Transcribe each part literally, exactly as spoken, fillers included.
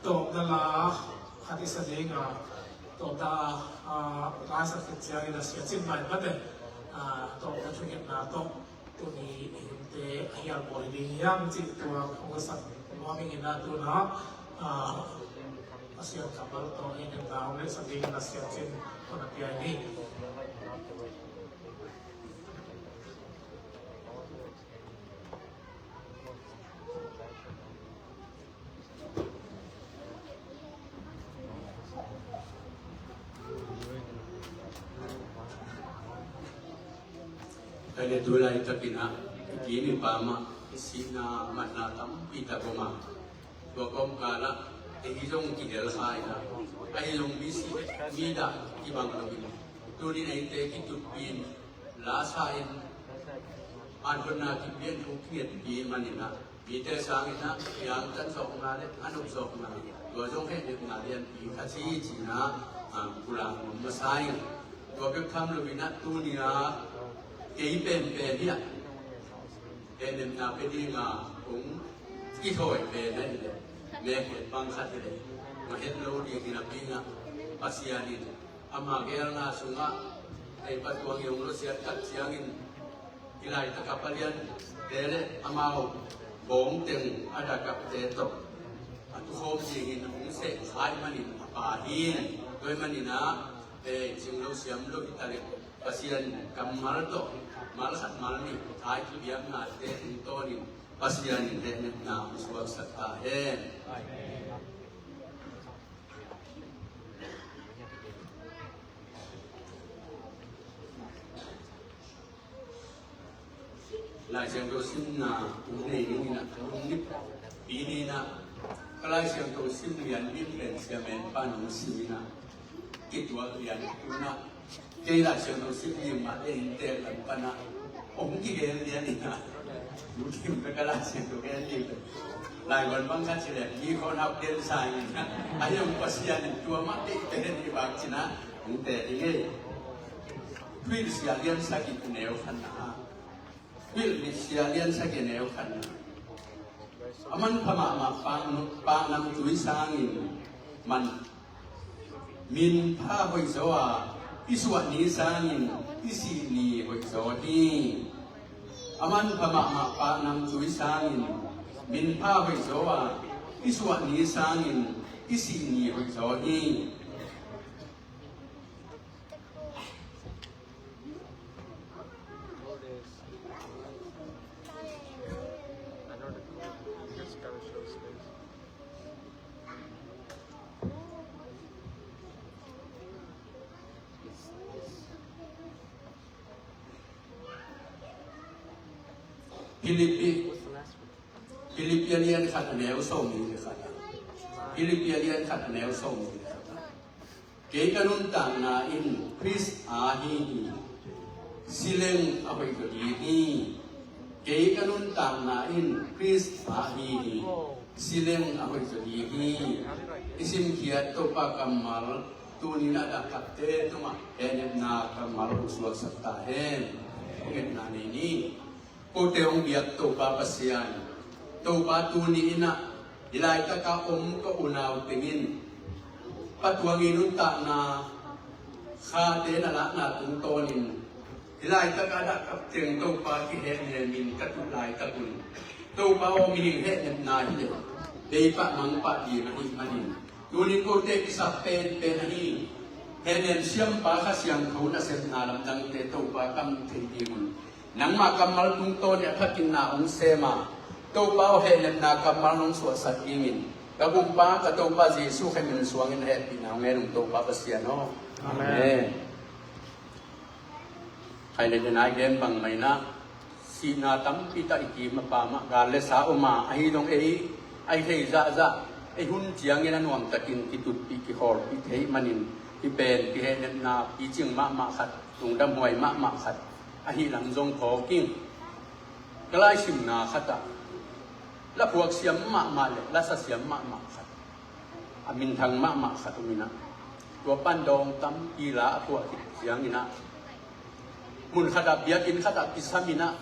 Tawpna la khat i sa ding a, tawpna, ah, la i sak khit ciangin a sia cin mai mate, ah, tawpna thungetna tawh tuni i hunte a hial bawi ding hiam cih tua hong ka sak nuam ing in a, tuna, ah, a sia kammal tawh i ngetna hong lehsak ding in a sia cin hong na pia ing hi. Ka le tu laitakin ah, i pi i pa mah sihna matna tampi tak om a, tua kawmkal ah ei zong kihel kha in ah, ahi zong mi sih mi dah kibang lo in, tuni in eite kitutpih in, la sa in, an honna kipia in, thu kingetpih manin ah, mite sangin ah piangthak zawkna le a nop zawkna, tua zong hehnepna lianpi khat hi ci-in ah, ah, pulak nuam masa ing. Tua bek tham loin ah tuni-a kei penpen hi a, hehnepna pia dinga kong kithawi pen ahih leh, mekhet bang khat hi leh, mah het lo ding hi napi-in ah, Pasian in ama geelna sungah ei Pa Tuang i hong lawsiat tak ciangin, hih laitak a Pa Liante le amau bawngteng a dakapte tawh a tukhawm dingin hong sehkhia ahih manin a Pa hi. Tua ahih manin ah, eh, cing lo siam lo hi ta leh, Pasian kammal tawh mal khat mal nih thaikipiaknate tungtawnin Pasian in hehnepna hong suaksak ta hen. Lai Siangtho simna hong nei ning in ah, hong nip pi ni in ah, ka Lai Siangtho sim lian ding pen Sia Men pan hong sim in ah, kituak lian in ah, kei Lai Siangtho sim ding mah le inntek lam pan ah hong kigel lian in ah, lungkim bek a Lai Siangtho gen ding pen. Laivuan bang khat ci leh, mi khawnau den sa in ah, ahi zong Pasian in tua mah teitei hen i bak cin ah hong teel ding hi. Thuhilhsia lian sagih a neu khatna. Thuhilhsia lian sagih a neu khatna. A manpha mahmah paknam, paknamtui sangin man, minpha hoihzaw a, i suah ni sangin i sih ni hoihzaw hi. A manpha mahmah paknamtui sangin, minpha hoihzaw a, i suah ni sangin i sih ni hoihzaw hi. Philippi, Philippi a lian khat a neu sawmnih le khat. Philippi a lian khat a neu sawmnih le khat. Kei ka nuntakna in Khrist aa hi hi. Si leng a hoih zaw ding hi. Kei ka nuntakna in Khrist aa hi hi. Si leng a hoih zaw ding hi. I simkhiat Topa kammal tuni-in a dahkapte tungah hehnepna kammal hong suaksak ta hen. Hong ngetna nei ni. Kote hong biak Topa Pasian, Topa tuni in ah, hih laitak a om ka unau teng in, Pa Tuang i nuntakna khate na lakna tungtawnin, hih laitak a dahkap teng Topa kihehnem in ka tut laitak un, Topa aw, mihing hehnepna hi leh, bei pah mang pah ding ahih manin, tuni kote kisap penpen ahi, hehnem siampa Kha Siangtho nasepna lamdangte Topa ka muh theih ding un, nangmah kammal tungtawn in a thakin na hong sem a, Topa aw, hehnemna kammal nong suahsak dingin, ka Gumpa, ka Topa Jesuh Khrih min suangin a hehpihna hong ngen ung, Topa Pasian aw. Amen. Amen. Khai le denai gen bang mah in ah, sihna tampi tak i kim a, pa mah gal le sa om a, ahi zong ei a i thei zahzah, ei hun ciangin a nuamtakin kitutpih kikhawlpih theih manin, hih pen kihehnepna picing mahmah khat, lungdamhuai mahmah khat ahih lam zong phawk ing. Ka laisimna khat ah, la phuak siam mahmah le la sa siam mahmah khat, a minthang mahmah khat om in ah, tua pan dawng tampi la a phuah khit ciangin ah, mun khat ah, biakinn khat ah kisam in ah,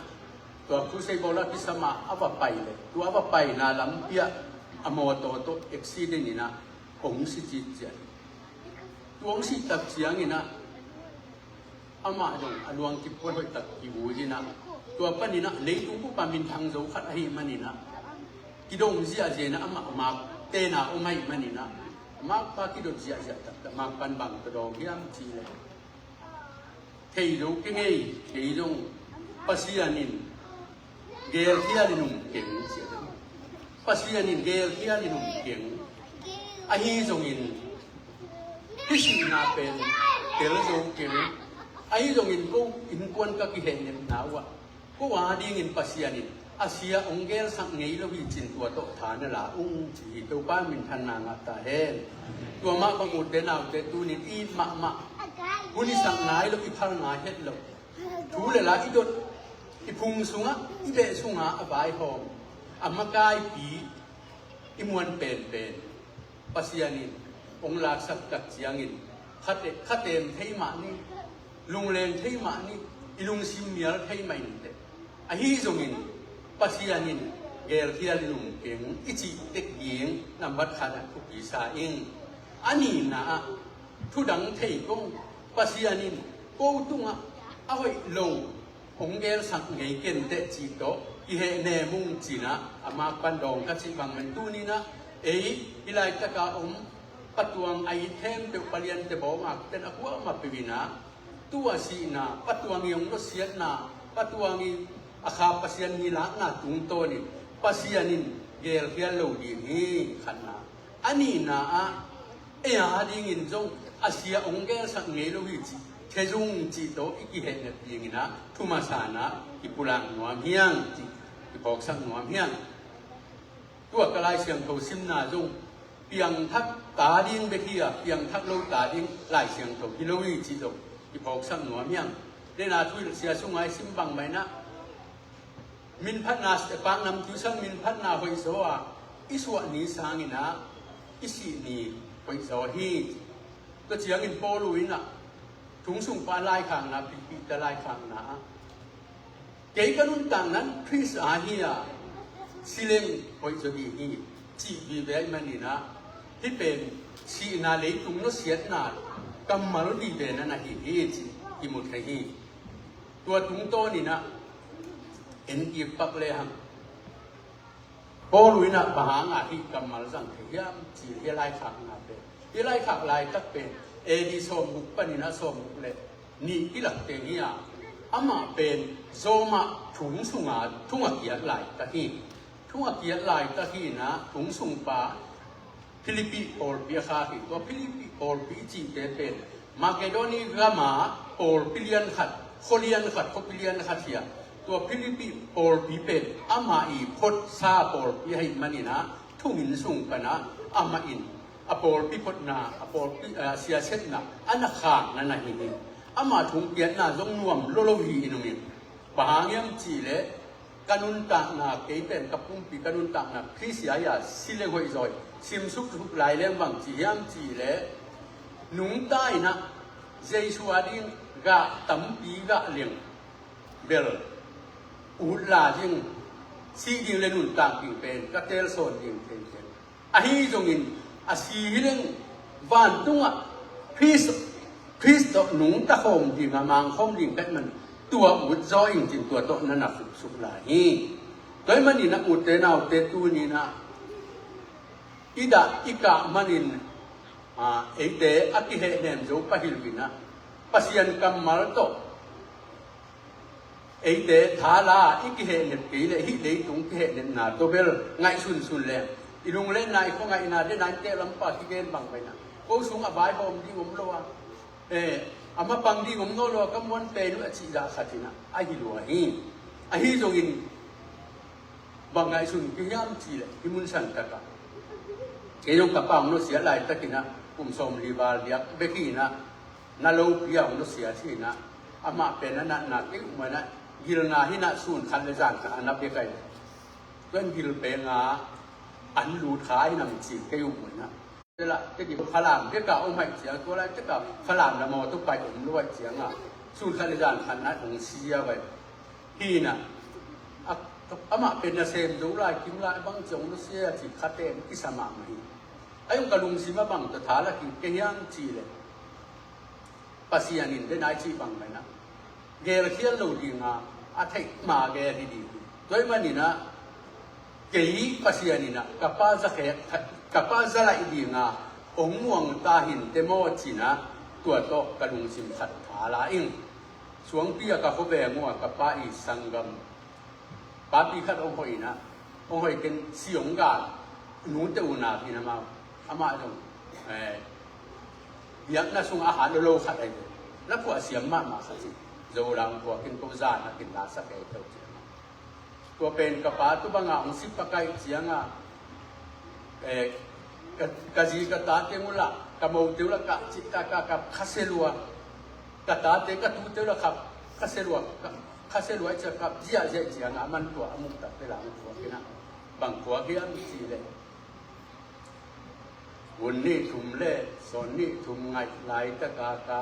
tua crusade bawl ah kisam a, a va pai leh, tua a va paina lampi ah a mawtaw tawh accident in ah hong si citciat. Tua hong sih tak ciangin ah amah zong a luang kipuan hoih tak kivui in ah, tua panin ah leitung bup ah minthang zo khat ahih manin ah kidong ziahziah in ah amah a mak tena om ahih manin ah, a makpa kidot ziahziah taktak, makpan bang tawh dawng hiam cih leh, thei zo keng ei, kei zong Pasian in geelkhial in um keng, ci a. Pasian in geelkhial in um keng. Ahi zongin hih sihna pen tel zo keng. Ahi zongin ko innkuan ka kihehnepna uh ah, ko a dingin Pasian in a sia hong geelsak ngei lo hi cin tua tawh tha na la ung, ci hi. Topa minthanna ngah ta hen. Tua mah bang ute naute tunin i it mahmah, hun i sak nai lo, i phal nai het lo, thu le la i dot, i phung sungah, i beh sungah a vaihawm, a makaipi i muan penpen Pasian in hong laksak tak ciangin khate-, khatem thei mah ni, lungleng thei mah ni, i lungsim mial thei mah inteh. Ahi zongin Pasian in geelkhial in um keng i cih tek ding nambat khat ah thupi sa ing. A nihna ah thudang thei kong, Pasian in ko tungah a hoih lo hong geelsak ngei kenteh cih tawh kihehnem ung, ci-in ah a makpan dawng ka cih bang man tuni-in ah ei hih laitak a om Pa Tuang a it khempeuh, Pa Liante bawngak ten a kuamah peuh in ah, tu a sihna, Pa Tuang i hong nusiatna, Pa Tuang i a kha Pasian ni lakna tungtawnin Pasian in geelkhial lo ding hi, khatna. A nihna ah ei a dingin zong a sia hong geelsak ngei lo hi cih thezung cih tawh i kihehnep dingin ah thu masa-in ah i pulak nuam hi hang, cih i phawksak nuam hi hang. Tua ka Lai Siangtho simna zong piangthak ta ding bek hi a, piangthak lo ta ding Lai Siangtho hi lo hi cih zong i phawksak nuam hi hang. Dena thu i sia sungah i sim bang mah in ah, minphatna, paknamtui sang minphatna hoihzaw a, i suah ni sangin ah i sih ni hoihzaw hi. Tua ciangin Paul in ah thong sungpa laikhakna, Philippi-te laikhakna ah, kei ka nuntakna Khrist a hi a, si leng hoihzaw ding hi, cih vive ahih manin ah, hih pen sihna, leitung nusiatna kammal vive na na hi hi, cih i mu thei hi. Tua tungtawnin ah en kik pak lehang, Paul in ah bang hanga hih kammal zang thei hiam cih leh, hih laikhakna pen, hih laikhak laitak pen A D sawmguk panin ah sawmguk le nih kilak teng hi a, amah pen Rome ah thong sunga thong a kiat laitak hi. Thong a kiat laitak hi-in ah thong sungpa Philippi pawlpi a khak hi. Tua Philippi pawlpi i cihte pen Makedoni gama pawlpi lian khat, khua lian khat, khuapi lian khat hi a, tua Philippi pawlpi pen amah i photsa pawlpi ahih manin ah, thong inn sung pan ah amah in a pawlpi photna, a pawlpi, a siasetna a na khakna na hi hi. Amah thong kiatna zong nuam lua lo hi-in um hi. Bang hang hiam cih leh, ka nuntakna, kei pen ka pumpi, ka nuntakna Khrist a hi a, si leng hoihzaw hi. Sim suksuk lai leng bang ci hiam cih leh, nungta in ah Jesu a ding gah tampi gah leng bel, ut la ding, sih ding le nuntak ding pen ka teelsawn ding tengteng. Ahi zongin a si hi leng vantungah Khrist, Khrist tawh nungta khawm ding a, mang khawm ding ka hih man, tua ut zaw ing, cin tua tawh na na suksuk lai hi. Tua ahih manin ah ute naute, tuni-in ah i dah i kah manin, a, eite a kihehnem zo pah hi lo-in ah, Pasian kammal tawh eite tha la i kihehnep kei leh, hih leitung kihehnepna tawh bel ngaihsunsun leng, i lunglenna, i khuangaihna, dena innte lampa kigen bang mah in ah, ko sung a vaihawm ding om lo a, eh, a mapang ding om nawn lo a, ka muan pen uh a cih zah khat in ah a hi lua hi. Ahi zongin bang ngaihsun kei hiam cih leh, hih mun santakah kei zong ka pa hong nusiat laitakin ah, kum sawmli val diak bek hi-in ah, na lopi a hong nusiat hi-in ah, amah pen a natna kei uh mah in ah, gilna hi-in ah, sun khat le zan khat a na bek ahi. Tua in gil pen a an lut kha hi nam ci kei uh mah in ah. Tua lai, kei gil Falam bek a om ahih ciang, tua laitak a Falam lam a tua pai om lo ahih ciang a, sun khat le zan khat na hong si a vai. Hi-in ah, a Amah pen nasem zo lai kim lai bang ciang lusia ci khate kisa mahmah hi. A hong ka lungsim a bang tawh tha la kik kei hiam cih leh Pasian in den ai cih bang mah inah gelkhial lo dinga a theih ma gel hi ding hi. Tua ahih maninah kei Pasian inah ka pa za khek ka pa za laih dinga hong muang ta hinte maw cinah tua tawh ka lungsim khat tha la ing. Suangpi a ka khuaveng uh a ka pa i sanggam papi khat hong hoih inah hong hoih ken si hong gal nute uh nakin amah amah zong biakna sung a hat lo lo khat ahi ve. Na phuah siam mahmah khat ci zo lang phuah kin ko zan a kin la sa kei teu ci amah. Tua pen ka pa tu banga hong si pakaih cianga ka zi ka tate uh la ka mote uh la ka cih ka ka ka khaselua ka tate ka tute uh la ka khaselua ka khaselua i cia ka ziahziah cianga man tua a muktak te lang tua kina bang tua hiam ci le. Hun nih thum le sawn nih thum ngaih laitaka ka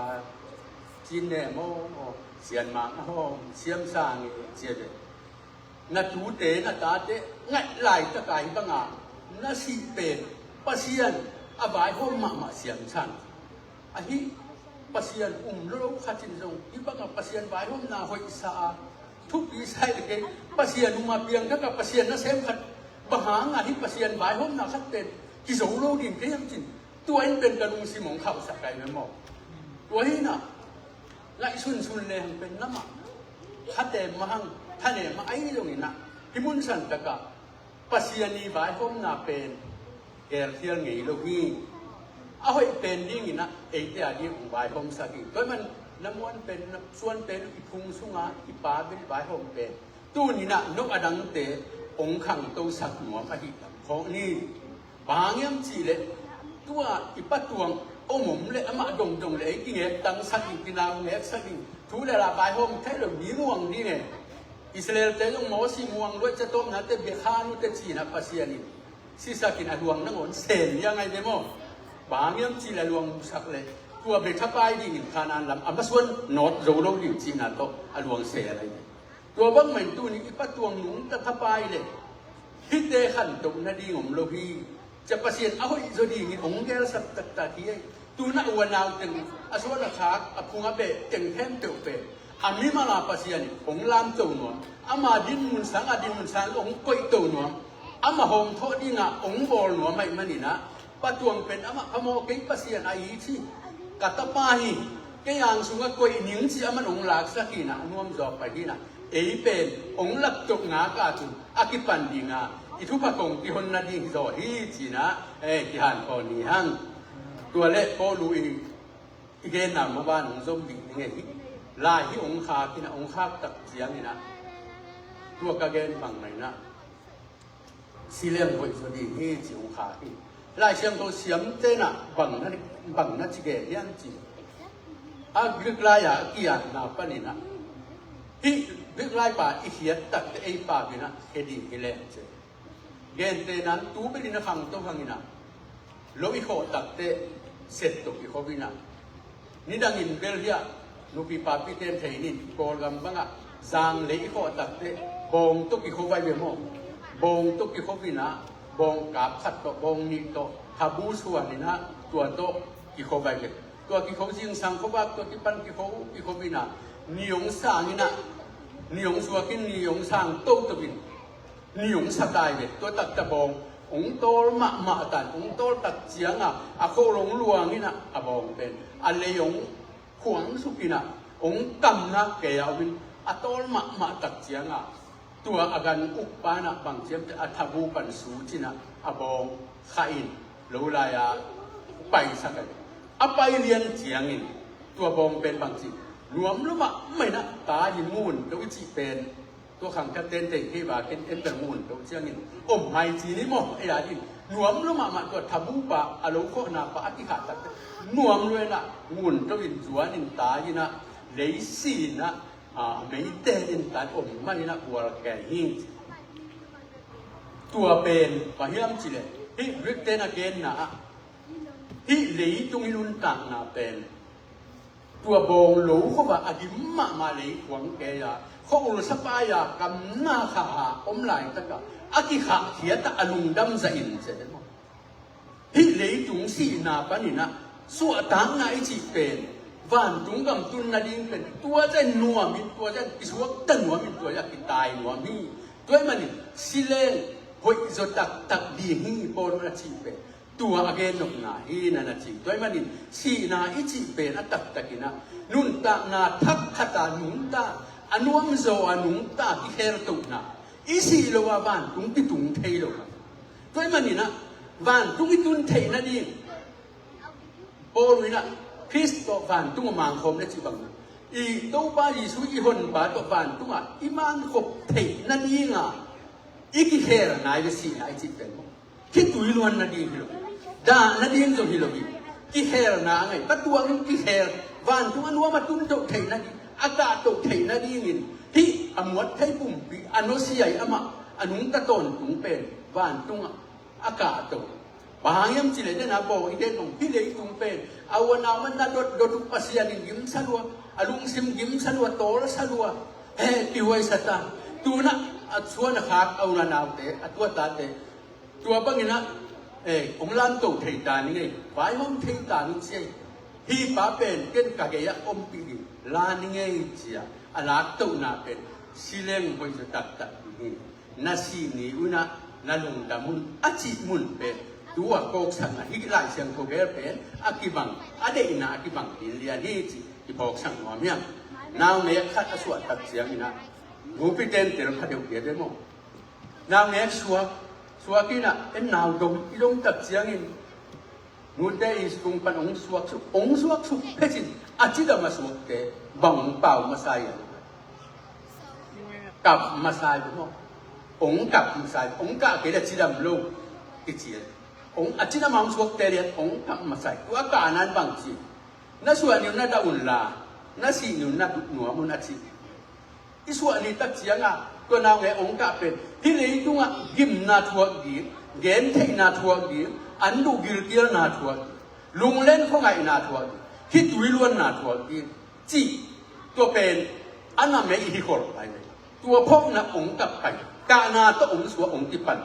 cine maw sianmang a hawm siamsang i cia ve. Na tute na tate ngaih laitaka hi banga na sih pen Pasian a vaihawm mahmah siamsang ahi. Pasian um lo lo khatin zong hi banga Pasian vaihawmna hoihsa a thupi sai le kei Pasian um a piang taka Pasian nasem khat bang hanga hi Pasian vaihawmna khat pen kizo lo ding kei hiam cin tua in pen ka lungsim hong khauhsak kai memaw. Tua hinah ngaihsunsun le hang pen namah khatem mah hang thanem mah ahi zonginah hi munsan taka Pasian i vaihawmna pen gelkhial ngei lo hi. A hoih pen dinginah eite a ding hong vaihawmsak hi. Tua man na muan pen na suan pen i phung sunga i pa bel vaihawm pen tuninah no a dangte hong khangtosak nuam ahi tam khawng ni. Bang hiam cihleh tua i patuang om om le amah dongdong le ei kingek tangsak i kinau ngeksak i thu le la vaihawm thei lo mi muang ding e. Israel te zong Mosi muang luat cia tawpnate biakhan uh te cinah Pasian in sisakin a luang nangawn sel liang ai ve maw? Bang hiam cih le a luang musak le tua bia thapai dingin Kanaan lam a masuan nawt zo lo ding cihna tawh a luang sel ai ve. Tua bangmah in tuni i patuang nungta thapai le hihte khantoh nading om lo hi. Cia Pasian a hoih zaw dingin hong gelsak taktak hi ei. Tuna u a nau teng a suan a khak a phung a beh teng khempeuh pen a mimal a Pasian in hong lamto nuam, ama dinmun sang a dinmun sang hong koihto nuam, ama hawmthawh dingah hong bawl nuam aih maninah patuang pen amah phamawh kei Pasian a i ci ka tapa hi. Kei ang sungah koih ning ci aman hong laksak hinah a nuamzaw pai hinah ei pen hong laptoh ngaka tun a kipan dinga i thupha kong kihon nading hi zaw hi cinah ei kihan khaw ni hang. Tua le Paulu i i genna maban hong zom ding ding e hi. Lai hi hong khak inah hong khak tak cianginah tua ka gen bang mah inah si leng hoih zaw ding hi ci hong khak hi. Lai Siangtho siamte inah bang na bang na ci gen hiam ci a Greek lai-a a kiatna paninah hih Greek lai pa i khiat takte ei pa inah he ding hi leng ci. Gente nan tu belin a khangto hanginah lo i khawh takte set tawh kikhop inah nidangin bel hiah nupi papi ten thei nin Kawlgam bangah zanglei i khawh takte bawng tawh kikhop ai ve maw? Bawng tawh kikhop inah bawng kap khat tawh bawng nih tawh thabu suan inah tua tawh kikhop ai ve. Tua kikhop zingsang khuavak tua kipan kikhop kikhop inah ni hong sang inah ni hong suak in ni hong sang toto in ni hong sa tai ve. Tua takta bawng hong tawl mahmah tan hong tawl tak cianga a khol hong luang inah a bawng pen a lei hong khuang suk inah hong kamna kei a om in a tawl mahmah tak cianga tua a gan ukpa inah bang ciamte a thabu pan su cinah a bawng khah in lo lai-a paisak a pai lian ciangin tua bawng pen bang ci nuam lo mahmah inah ta hi ngun lo i cih pen tua khangkhat ten tei kei ba ken en bel ngun to ciangin om hai ci ni maw ei a din nuam lo mahmah tua thabu pa a lo khawhna pa a kikhah tak nuam lo inah ngun to in zuan in tai inah lei si inah a mei ten in tai om man inah bual kei hi. Tua pen bang hiam cileh hih Greek ten a genna ah hih leitung i nuntakna pen tua bawng lo khop a a dim mahmah lei khuang kei a Khuaul sapai-a kamna kha a om laitaka a kikhahkhiat a, a lungdam zahin ci a deh maw? Hih leitung sihna paninah suahtakna i cih pen vantung gam tun nading pen tua zahin nuam in, tua zahin kisuakta nuam in, tua zahin kitai nuam hi. Tua ahih manin sileng hoihzaw taktak ding hi, Paul in a cih pen tua a gen nopna hi na na ci. Tua ahih manin sihna i cih pen a taktakinah nuntakna thak khata nungta, a nuamzaw a nungta kikheltohna, i sih lo a vantung kitung thei lo. Tua ahih maninah vantung i tun theih nading Paul inah Khrist tawh vantung a mangkhawm le cih bang i Topa Jesuh i honpa tawh vantungah i mangkhop theih nadinga i kikhel nai le sihna i cih pen maw? Khitui luan nading hi lo, dah nading zong hi lo hi. Kikhelna a ngei, ka tuangin kikhel, vantung a nuam a tun toh theih nading, a kah toh theih nadingin hih a muat thei pumpi a nusia i amah a nungta tawntung pen vantungah a kah toh. Bang hang hiam cih leh dena bawng i den bang hih leitung pen a u a nau man na dotdot uh Pasian in gimsa lua, a lungsim gimsa lua, tawlsa lua, hehpih huaisa ta. Tunah a suan a khak a u a naute, a tu a tate tua banginah, eh, hong lamto thei ta ni ngei, vaihawm thei ta ni ci ei. Hih pa pen ken ka gei-ah ompih ding la ni ngei ci-a a laktohna pen sileng hoihzaw taktak ding hi. Na sih ni unah na lungdam un a cih mun pen tua kawksakna hih Lai Siangtho gel pen a kibang, a deihna a kibang linlian hi cih kiphawksak nuam hiam? Naungek khat a suahtak cianginah nupi ten tel kha deuh kei ve maw? Naungek suak, suak inah en nau dong, i dong tak ciangin nute i sung pan hong suak suk, hong suak suk phetin a cidam a suakte bang hong pau masa hiam? Kap masa hi maw? Hong kap masa hi, hong kah kei le cidam lo kici. Hong a cidam a hong suakte lian hong kap masa hi. Tua kahna in bang ci? Na suah ni un na dah un la, na sih ni un na nuam un a ci. I suah ni tak cianga tua naungek hong kah pen hih leitungah gimna thuak ding, gentheihna thuak ding, an duh gilkialna thuak ding, lunglen khuangaihna thuak ding, khitui luanna thuak ding cih tua pen a na mei hi khol pai ve. Tua phawkna hong kap pai, kahna tawh hong suah hong kipan.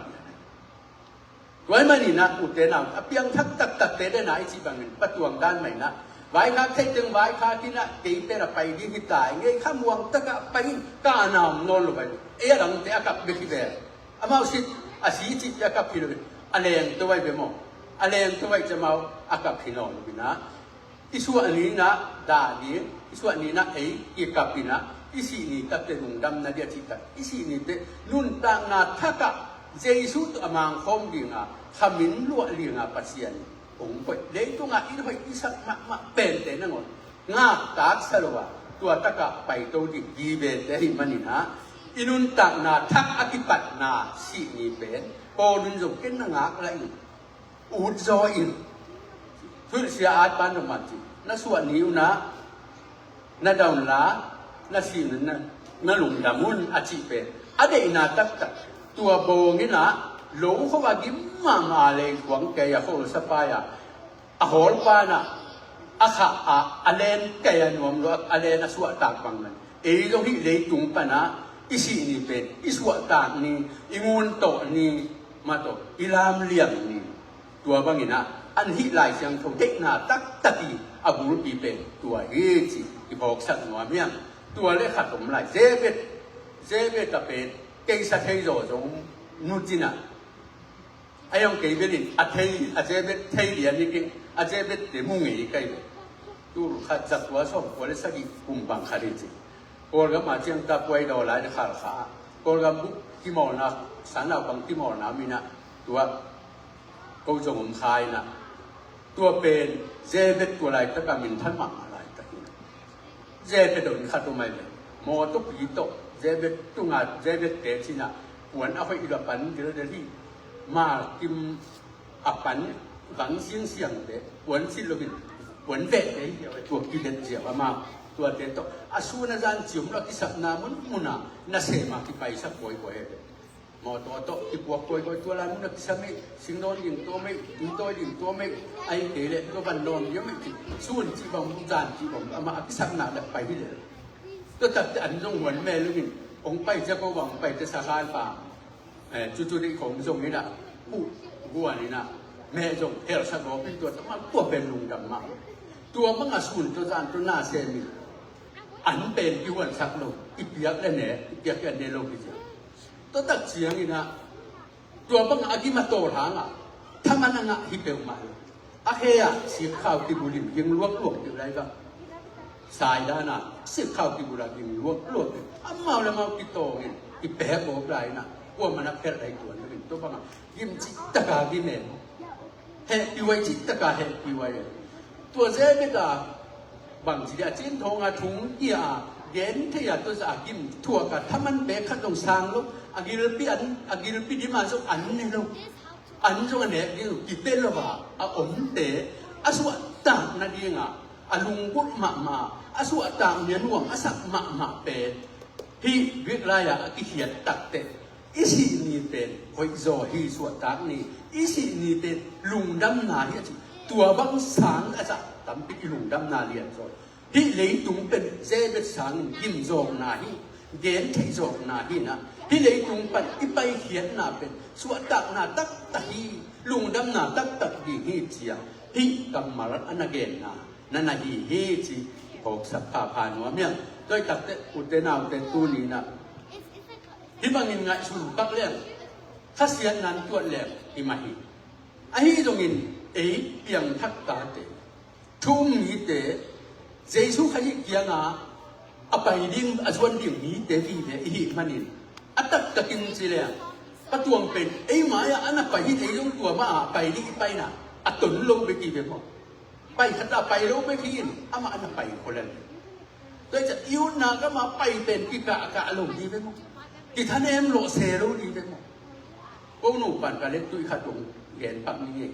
Tua ahih maninah ute nau a piangthak taktakte dena i cih bangin patuang dan mah inah vaikhak theih teng vaikhak inah kei pen a pai ding hi ta, ngei kha muang takah pai in, kahna om nawn lo pai. Ei a dangte a kap bek hi ve. Amau sit a si cihte a kap hi lo ve. A lengto vai ve maw? A lengto vai ci amau a kap hi nawn lo inah i suah ni inah dah ding, i suah ni inah ei kikap inah i sih ni takte lungdam nading a cihtak i sih ni teh nuntakna thakah Jesuh tawh a mangkhawm dinga khamin luah dinga Pasian hong koih, leitungah in hoih i sak mahmah pente nangawn ngaktaksa lo a tua takah paito ding vivete ahih maninah i nuntakna thak a kipatna sih ni pen Paul in zong ken na ngaklah in, utzaw in, thuhilhsia at ban dong man ci. Na suah ni unah na dah un la, na sih ni un na, na lungdam un a cih pen a deihna taktak. Tua bawng inah lo kho a gim mahmah lei kuang kei a kho sapai a a hawlpa inah a khah a a len kei a nuam lo a len a suahtak bang man ei zong hih leitung panah i sih ni pen i suahtak ni, i ngun tawh ni, mah tawh i lamliam ni. Tua banginah an hih Lai Siangtho deihna taktak i a bulpi pen tua hi ci i phawksak nuam hiam? Tua le khat om lai, Zebed, Zebed a pen keisa thei zawzaw nu cinah a hiang kei belin a thei, a Zebed thei lian hi kei, a Zebed te mu ngei kai ve. Tul khat za kua sawm kua le sagih kum bang khat hi ci. Kawlgam a ciang ta puai daw lai na khal kha a, Kawlgam buk kimawlna, sanau bang kimawlna minah tua ko zong om kha inah tua pen Zebed tua laitak a minthan mahmah laitak inah Zebed on khat om ai ve. Mawtaw pi tawh Zebed tunga Zebed te cinah puan a hoih lo pan dildel hi. Malkim a pan vang siangsiangte puan silh loin puan vehte hi a, tua kilet ziau amau tuate tawh a sun a zan cium lo a kisapna munmuna nasem a kipaisak kawikawi hi ve. Mawtaw tawh kipuak kawikawi, tua lai mun a kisam ei, singdawn ding tuam ei, intawi ding tuam ei, ahih kei leh tua van dawn ding ei, sun cih bang, zan cih bang amah a kisapna dak pai hi leh. Tua takte an zong huan meh lungin, hong pai cia ko bang hong pai cia sa khan pa. Eh, cucu dei khong zong in ah, uh, guan in ah, meh zong helsak gawp in tua tama tua pen lungdam mah. Tua bang a sun tua zan tua na sem in, an pen kihuansak lo, i piak le ne, i piak le ne lo hi cia. Tua tak ciangin ah, tua bang a gim a tawl hangah, thaman a ngah hi peuhmah lo. A khe ah sikkhau kibulin ging luakluak deuh lai bang. Saidan ah sikkhau kibul ah ging luakluak deuh. Amau le amau kitawngin, kipek gawp lai in ah, kuaman a phelh lai tuan lo in tua bang a gim cih taka gim e. Hehpih huai cih taka hehpih huai e. Tua ze bek a bangci dia cin thawng a thung kia a gen thei a tua za a gim thuak a thaman pek khat dong sang lo. A gilpi an, a gilpi dim a zong an ne lo. An zong a nek ding uh kipia lo a, a omte a suahtak nading a, a lunggulh mahmah, a suahtak nia nuam a sak mahmah pen hih Greek lai-ah a kikhiat takteh i sih ni pen hoihzaw hi, suahtak ni, i sih ni pen lungdamna hi a ci. Tua bang sang a zah tampi i lungdamna lianzaw. Hih leitung pen zebet sangin gimzawkna hi, gentheihzawkna hi na. Hih leitung pan i paikhiatna pen suahtakna taktak hi, lungdamna taktak ding hi cia. Hih kammal a na genna na na hi hi ci. Phawksak phapha nuam hiam? Tua i takte ute naute tuni na hih bangin ngaihsun pak leng, khasiatna tuat leng hi mah hi. Ahi zongin ei piangthak tate, thu um mite, Jesu Khazih kianga a pai ding, a zuan ding mite vive i hih manin, a taktakin ci leng, Pa Tuang pen ei mai-ah a na pai hi, ei zong tua mah a pai ding i paina a ton lo bek hi ve maw? Pai khat a pai lo bek hi in, amah a na pai khol a le. Tua i ciah i utna gam a pai pen kikahkah lo ding ve maw? Kithanem lawh se lo ding ve maw? Ko nu pan ka let tuih khat hong gen pak ni ngei.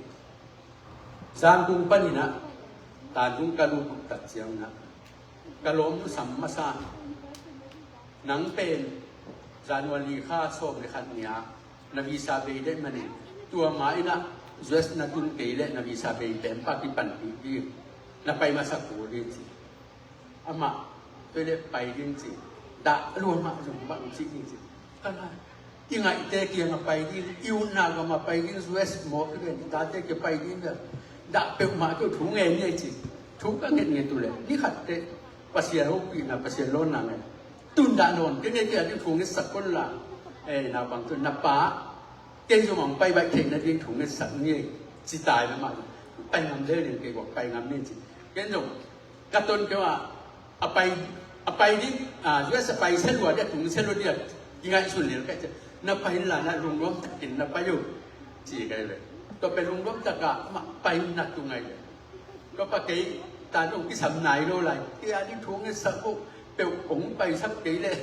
Zangkung panin ah, Tanzung ka lut uh tak ciangin ah, ka lawmnu sam masa, nang pen January kha sawm le khat ni-a na visa bei deuh manin, tua ma in ah U S na tun kei leh na visa bei pen pa kipanpih ding, na pai masa kul ding ci. Amah tua leh pai ding ci. Dah lua mah zong bang ci ding ci. Ka la i ngaihte kiangah pai ding, i utna gamah pai ding, U S mawk i ven, i tate kia pai ding dah. Dah peuhmah tawh thu ngen ngei ci. Thu ka ngen ngen tu leh ni khat teh Pasian hopihna, Pasian lawnna ngen. Tun dah nawn kei ngei, kei a ding thu ngetsak kon la. Eh, naupang tun na pa kei zong hong pai baih theihna ding thu ngetsak ngei ci tai na mah. Pai ngam lel ding kei guak pai ngam ning ci. Ken zong ka ton keu ah, a pai, a pai ding, ah, U S a pai se lua dia, tung se lua dia, i ngaihsun lel kai ciah. Na pai la na lungnuam takin na pai uh ci kai ve. Tua pen lungnuam taka mah pai na tung ngai ve. Tua pa kei ta dong kisam nai lo lai. Kei a ding thu ngetsak uh peuh kong paisak kei leh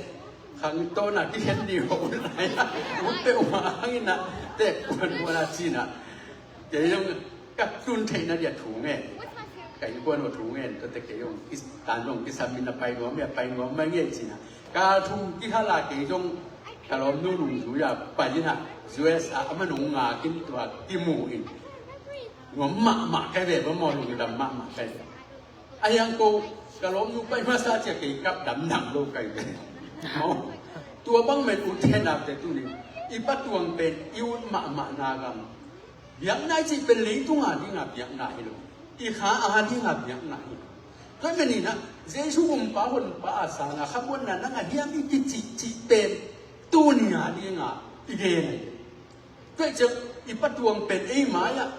khang tawna kikhen ni ho lai. Ut peuhmah hangin ah tek kuan kuan a cina. Kei zong ka tun theihna dia thu ngen. Ka innkuan uh thu ngen, tuate kei zong ki, tan zong kisam in a pai nuam, a pai nuam mai ngei cina. Ka thum kihal a kei zong ka lawmnu nungzui a pai in a U S a, a man hong ngak in tua kimu in. Nuam mahmah kai ve bang maw, lungdam mahmah kai ve. A hiang ko ka lawmnu pai masa cia kei kap dam nang lo kai ve. Maw? Tua bang men ut hen a te tu ni. I Pa Tuang pen i ut mahmah na gam. Biakna i cih pen leitung a ding a biakna hi lo. I kha a ding a biakna hi lo. Tua manin ah Jesu umpa honpa a sanga khamuanna nang a hiam i kicihcih pen tuni a ding a i gen ahi. Tua i ciang i Pa Tuang pen ei mai-ah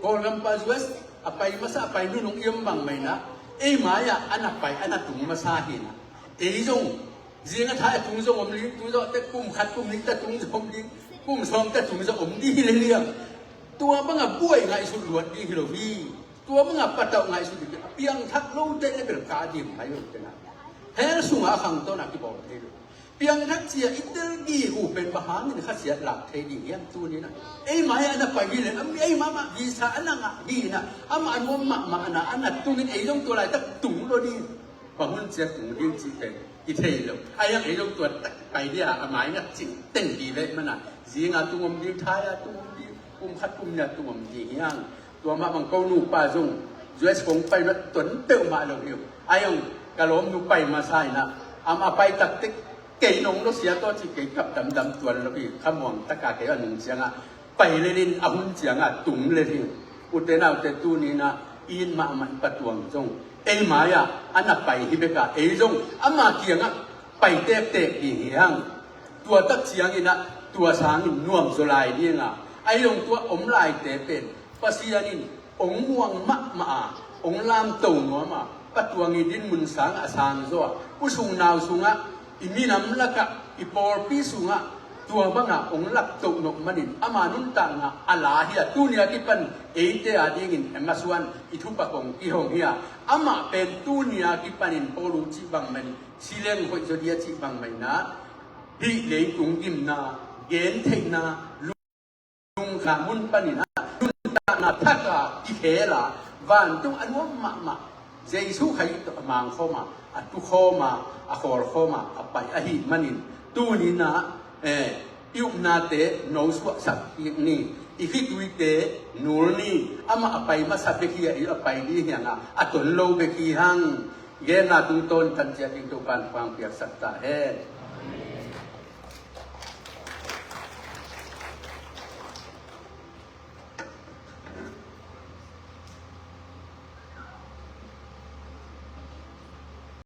Kawlgam pa U S a pai masa a pai nunung i om bang mai na ei mai-ah a na pai a na tung masa hi na. Ei zong zing a thai a tung zong om ding, tung zong te kum khat kum nih ta tung zong om ding, kum sawm ta tung zong om ding hi le liang. Tua banga buai ngaihsut luat ding hi lo hi. Tua banga patauh ngaihsut ding hi. Piangthak lo te le bel ka dim hai lo te na. Hell sunga a khang tawna kibawl thei lo. Piangthak cia i tel gig uh pen bang hangin khasiat lak thei ding hiam tuni na. Ei mai a na pai hi le, ei mahmah visa a na ngah hi na. Amah a nuam mahmah na a na tungin ei zong tua laitak tung lo ding. Bang hun cia tung ding cih pen i thei lo. A hiang ei lo tua tak pai dia a mai ngak cing teng hi ve mana. Zinga tung om ding, thaia tung om ding, kum khat kum nia tung om ding hiang. Tua mah bang ko nupa zong U S kong pai na ton peuhmah lo hi uh. A hiang ka lawmnu pai masa in ah Amah a pai taktek kei nong lo sia tawh ci kei kap damdam tuan lo hi. Khamuang taka kei a nung ciangah pai lelin a hun ciangah tung lel hi. Ute naute tuninah i it mahmah i Pa Tuang zong ei mai-ah a na pai hi beka ei zong ama kiangah pai tektek hi hi hang. Tua tak cianginah tua sangin nuam zaw lai dinga ai zong tua om laite pen Pasian in ong muang mahmah a, ong lamto nuam a, Pa Tuang i dinmun sang a sang zaw a, u sung nau sungah, i minam lakah, i pawlpi sungah tua banga ong laptoh nop manin ama nuntakna a la hi a, tunia kipan eite a dingin emasuan i thupak ong kihong hi a, amah pen tunia kipanin Paulu cih bang manin sileng hoih zaw dia cih bang maninah hih leitung gimna, gentheihna, lungkha mun panin a nuntakna thaka kikhela vantung a nuam mahmah Jesu Khazih tawh a mangkhawma, a tukhawma, a khawlkhawma a pai ahih manin tuninah eh, i upnate no suahsak kik ni. I khituite nul ni. Amah a pai masa bek hi a, i a pai dih hianga a ton lo bek hi hang. Genna tungtawn tancia ding Topan pangpiaksak ta hen.